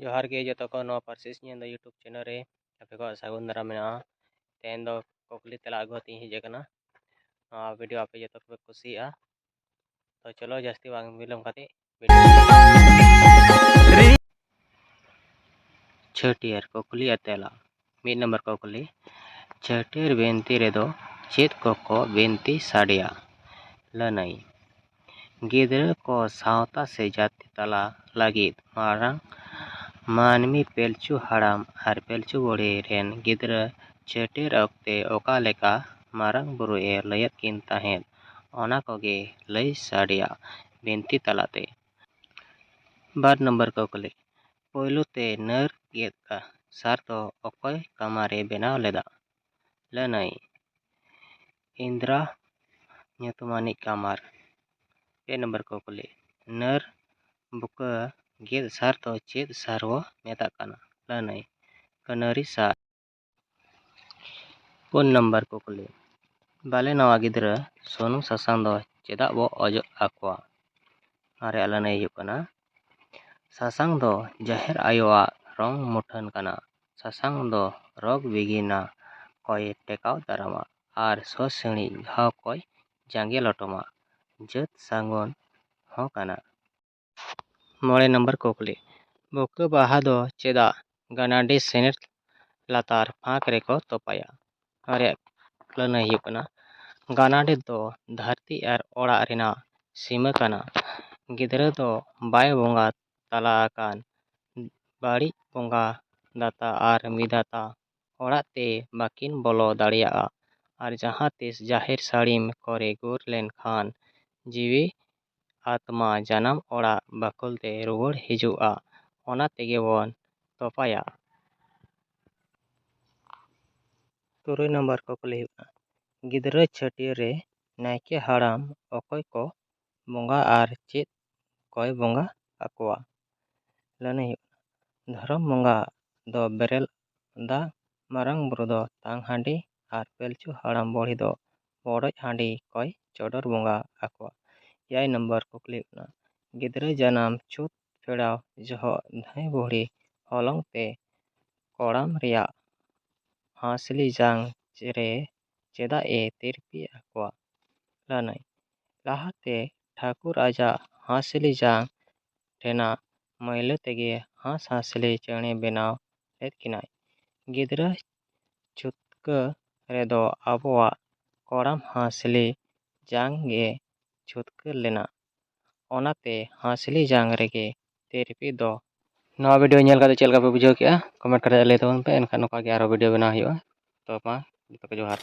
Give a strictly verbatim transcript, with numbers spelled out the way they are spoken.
ᱡᱚᱦᱟᱨ ᱜᱮ ᱡᱚᱛᱚ ᱠᱚ, ᱱᱚᱣᱟ ᱯᱟᱹᱨᱥᱤ ᱥᱤᱧ ᱫᱚ YouTube channel ᱨᱮ ᱟᱯᱮ ᱠᱚᱣᱟᱜ ᱥᱟᱹᱜᱩᱱ ᱫᱟᱨᱟᱢ ᱢᱮᱱᱟᱜᱼᱟ᱾ ᱛᱮᱦᱮᱧ ᱫᱚ ᱠᱩᱠᱞᱤ ᱛᱮᱞᱟ ᱟᱹᱜᱩ ᱠᱟᱛᱮ ᱤᱧ ᱦᱮᱡ ᱟᱠᱟᱱᱟ᱾ ᱱᱚᱣᱟ video ᱟᱯᱮ ᱡᱚᱛᱚ ᱠᱚᱯᱮ ᱠᱩᱥᱤᱭᱟᱜᱼᱟ᱾ ᱛᱚ ᱪᱚᱞᱚ ᱡᱟᱹᱥᱛᱤ ᱵᱟᱝ ᱵᱤᱞᱚᱢ ᱠᱟᱛᱮ video᱾ ᱪᱷᱟᱹᱴᱭᱟᱹᱨ ᱠᱩᱠᱞᱤ ᱟᱨ ᱛᱮᱞᱟ᱾ ᱢᱤᱫ ᱱᱚᱢᱵᱚᱨ ᱠᱩᱠᱞᱤ, ᱪᱷᱟᱹᱴᱭᱟᱹᱨ ᱵᱤᱱᱛᱤ ᱨᱮᱫᱚ ᱪᱮᱫ ᱠᱚᱠᱚ ᱵᱤᱱᱛᱤ ᱥᱟᱰᱮᱭᱟ? ᱞᱟᱹᱱᱟᱹᱭ, ᱜᱤᱫᱽᱨᱟᱹ ᱠᱚ ᱥᱟᱶᱛᱟ ᱥᱮ ᱡᱟᱹᱛᱤ ᱛᱟᱞᱟ ᱞᱟᱹᱜᱤᱫ ᱢᱟᱨᱟᱝ ᱢᱟᱹᱱᱢᱤ ᱯᱤᱞᱪᱩ ᱦᱟᱲᱟᱢ ᱟᱨ ᱯᱤᱞᱪᱩ ᱵᱩᱲᱦᱤ ᱨᱮᱱ ᱜᱤᱫᱽᱨᱟᱹ ᱪᱷᱟᱹᱴᱭᱟᱹᱨ ᱚᱠᱛᱮ ᱚᱠᱟ ᱞᱮᱠᱟ ᱢᱟᱨᱟᱝ ᱵᱩᱨᱩᱭ ᱞᱟᱹᱭᱟᱫ ᱠᱤᱱ ᱛᱟᱦᱮᱸᱫ, ᱚᱱᱟ ᱠᱚᱜᱮ ᱞᱟᱹᱭ ᱥᱟᱰᱮᱭᱟ ᱵᱤᱱᱛᱤ ᱛᱟᱞᱟᱛᱮ᱾ ᱵᱟᱨ ᱱᱚᱢᱵᱚᱨ ᱠᱩᱠᱞᱤ, ᱯᱳᱭᱞᱳ ᱛᱮ ᱱᱟᱹᱨ ᱜᱮᱫ ᱥᱟᱨ ᱫᱚ ᱚᱠᱚᱭ ᱠᱟᱢᱟᱨᱮ ᱵᱮᱱᱟᱣ ᱞᱮᱫᱟ? ᱞᱟᱹᱱᱟᱹᱭ, ᱤᱱᱫᱨᱟ ᱧᱩᱛᱩᱢᱟᱱᱤᱡ ᱠᱟᱢᱟᱨ᱾ ᱯᱮ ᱱᱚᱢᱵᱚᱨ ᱠᱩᱠᱞᱤ, ᱱᱟᱹᱨ ᱵᱩᱠᱟᱹ ᱜᱮᱫ ᱥᱟᱨ ᱫᱚ ᱪᱮᱫ ᱥᱟᱨ ᱵᱚ ᱢᱮᱛᱟᱜ ᱠᱟᱱᱟ? ᱞᱟᱹᱱᱟᱹᱭ, ᱠᱟᱹᱱᱟᱹᱨᱤ ᱥᱟᱨ᱾ ᱯᱩᱱ ᱱᱚᱢᱵᱚᱨ ᱠᱩᱠᱞᱤ, ᱵᱟᱞᱮ ᱱᱟᱣᱟ ᱜᱤᱫᱽᱨᱟᱹ ᱥᱩᱱᱩᱢ ᱥᱟᱥᱟᱝ ᱫᱚ ᱪᱮᱫᱟᱜ ᱵᱚ ᱚᱡᱚᱜ ᱟᱠᱚᱣᱟ? ᱱᱚᱣᱟ ᱨᱮᱭᱟᱜ ᱞᱟᱹᱱᱟᱹᱭ ᱦᱩᱭᱩᱜ ᱠᱟᱱᱟ, ᱥᱟᱥᱟᱝ ᱫᱚ ᱡᱟᱦᱮᱨ ᱟᱭᱳᱣᱟᱜ ᱨᱚᱝ ᱢᱩᱴᱷᱟᱹᱱ ᱠᱟᱱᱟ᱾ ᱥᱟᱥᱟᱝ ᱫᱚ ᱨᱳᱜᱽ ᱵᱤᱜᱷᱤᱱᱟ ᱠᱚᱭ ᱴᱮᱠᱟᱣ ᱫᱟᱨᱟᱢᱟ ᱟᱨ ᱥᱚ ᱥᱤᱬᱤᱡ ᱜᱷᱟᱣ ᱠᱚᱭ ᱡᱟᱸᱜᱮ ᱞᱚᱴᱚᱢᱟ᱾ ᱡᱟᱹᱛ ᱥᱟᱹᱜᱩᱱ ᱦᱚᱸ ᱠᱟᱱᱟ᱾ ᱢᱚᱬᱮ ᱱᱚᱢᱵᱚᱨ ᱠᱩᱠᱞᱤ, ᱵᱩᱠᱟᱹ ᱵᱟᱦᱟ ᱫᱚ ᱪᱮᱫᱟᱜ ᱜᱟᱱᱟᱰᱤ ᱥᱮᱱᱮᱨ ᱞᱟᱛᱟᱨ ᱯᱷᱟᱸᱠ ᱨᱮᱠᱚ ᱛᱚᱯᱟᱭᱟ? ᱱᱚᱣᱟ ᱨᱮᱭᱟᱜ ᱞᱟᱹᱱᱟᱹᱭ ᱦᱩᱭᱩᱜ ᱠᱟᱱᱟ, ᱜᱟᱱᱟᱰᱤ ᱫᱚ ᱫᱷᱟᱹᱨᱛᱤ ᱟᱨ ᱚᱲᱟᱜ ᱨᱮᱱᱟᱜ ᱥᱤᱢᱟᱹ ᱠᱟᱱᱟ᱾ ᱜᱤᱫᱽᱨᱟᱹ ᱫᱚ ᱵᱟᱭ ᱵᱚᱸᱜᱟ ᱛᱟᱞᱟ ᱟᱠᱟᱱ ᱵᱟᱹᱲᱤᱡ ᱵᱚᱸᱜᱟ ᱫᱟᱛᱟ ᱟᱨ ᱵᱤᱫᱷᱟᱛᱟ ᱚᱲᱟᱜ ᱛᱮ ᱵᱟᱹᱠᱤᱱ ᱵᱚᱞᱚ ᱫᱟᱲᱮᱭᱟᱜᱼᱟ᱾ ᱟᱨ ᱡᱟᱦᱟᱸ ᱛᱤᱥ ᱡᱟᱦᱮᱨ ᱥᱟᱹᱲᱤᱢ ᱠᱚᱨᱮ ᱜᱩᱨ ᱞᱮᱱᱠᱷᱟᱱ ᱡᱤᱣᱤ ᱟᱛᱢᱟ ᱡᱟᱱᱟᱢ ᱚᱲᱟᱜ ᱵᱟᱠᱷᱳᱞ ᱛᱮ ᱨᱩᱣᱟᱹᱲ ᱦᱤᱡᱩᱜᱼᱟ᱾ ᱚᱱᱟ ᱛᱮᱜᱮ ᱵᱚᱱ ᱛᱚᱯᱟᱭᱟ᱾ ᱛᱩᱨᱩᱭ ᱱᱚᱢᱵᱚᱨ ᱠᱩᱠᱞᱤ ᱦᱩᱭᱩᱜ ᱠᱟᱱᱟ, ᱜᱤᱫᱽᱨᱟᱹ ᱪᱷᱟᱹᱴᱭᱟᱹᱨ ᱨᱮ ᱱᱟᱭᱠᱮ ᱦᱟᱲᱟᱢ ᱚᱠᱚᱭ ᱠᱚ ᱵᱚᱸᱜᱟ ᱟᱨ ᱪᱮᱫ ᱠᱚᱭ ᱵᱚᱸᱜᱟ ᱟᱠᱚᱣᱟ? ᱞᱟᱹᱱᱟᱹᱭ ᱦᱩᱭᱩᱜ ᱠᱟᱱᱟ, ᱫᱷᱚᱨᱚᱢ ᱵᱚᱸᱜᱟ ᱫᱚ ᱵᱮᱨᱮᱞ ᱫᱟᱜ, ᱢᱟᱨᱟᱝ ᱵᱩᱨᱩ ᱫᱚ ᱛᱟᱝ ᱦᱟᱺᱰᱤ ᱟᱨ ᱯᱤᱞᱪᱩ ᱦᱟᱲᱟᱢ ᱵᱩᱲᱦᱤ ᱫᱚ ᱵᱚᱰᱚᱡ ᱦᱟᱺᱰᱤ ᱠᱚᱭ ᱪᱚᱰᱚᱨ ᱵᱚᱸᱜᱟ ᱟᱠᱚᱣᱟ᱾ ᱮᱭᱟᱭ ᱱᱚᱢᱵᱚᱨ ᱠᱩᱠᱞᱤ ᱦᱩᱭᱩᱜ ᱠᱟᱱᱟ, ᱜᱤᱫᱽᱨᱟᱹ ᱡᱟᱱᱟᱢ ᱪᱷᱩᱛ ᱯᱷᱮᱲᱟᱣ ᱡᱚᱦᱚᱜ ᱫᱷᱟᱹᱭ ᱵᱩᱲᱦᱤ ᱦᱚᱞᱚᱝ ᱛᱮ ᱠᱚᱲᱟᱢ ᱨᱮᱭᱟᱜ ᱦᱟᱸᱥᱞᱤ ᱡᱟᱝ ᱨᱮ ᱪᱮᱫᱟᱜ ᱮ ᱛᱤᱨᱯᱤ ᱟᱠᱚᱣᱟ ᱞᱟᱹᱱᱟᱹᱭ᱾ ᱞᱟᱦᱟᱛᱮ ᱴᱷᱟᱹᱠᱩᱨ ᱟᱡᱟᱜ ᱦᱟᱸᱥᱞᱤ ᱡᱟᱝ ᱨᱮᱱᱟᱜ ᱢᱟᱹᱭᱞᱟᱹ ᱛᱮᱜᱮ ᱦᱟᱸᱥ ᱦᱟᱸᱥᱞᱤ ᱪᱮᱬᱮ ᱵᱮᱱᱟᱣ ᱞᱮᱫ ᱠᱤᱱᱟᱭ᱾ ᱜᱤᱫᱽᱨᱟᱹ ᱪᱷᱩᱛᱠᱟᱹ ᱨᱮᱫᱚ ᱟᱵᱚᱣᱟᱜ ᱠᱚᱲᱟᱢ ᱦᱟᱸᱥᱞᱤ ᱡᱟᱝ ᱜᱮ ᱪᱷᱩᱛᱠᱟᱹ ᱞᱮᱱᱟ᱾ ᱚᱱᱟᱛᱮ ᱦᱟᱸᱥᱞᱤ ᱡᱟᱝ ᱨᱮᱜᱮ ᱛᱤᱨᱯᱤ ᱫᱚ᱾ ᱱᱚᱣᱟ ᱵᱷᱤᱰᱤᱭᱳ ᱧᱮᱞ ᱠᱟᱛᱮ ᱪᱮᱫ ᱞᱮᱠᱟ ᱯᱮ ᱵᱩᱡᱷᱟᱹᱣ ᱠᱮᱜᱼᱟ, ᱠᱚᱢᱮᱱᱴ ᱠᱟᱛᱮ ᱞᱟᱹᱭ ᱛᱟᱵᱚᱱ ᱯᱮ᱾ ᱮᱱᱠᱷᱟᱱ ᱱᱚᱝᱠᱟ ᱜᱮ ᱟᱨᱦᱚᱸ ᱵᱷᱤᱰᱤᱭᱳ ᱵᱮᱱᱟᱣ ᱦᱩᱭᱩᱜᱼᱟ᱾ ᱛᱚ ᱢᱟ, ᱡᱚᱛᱚ ᱠᱚ ᱡᱚᱦᱟᱨ᱾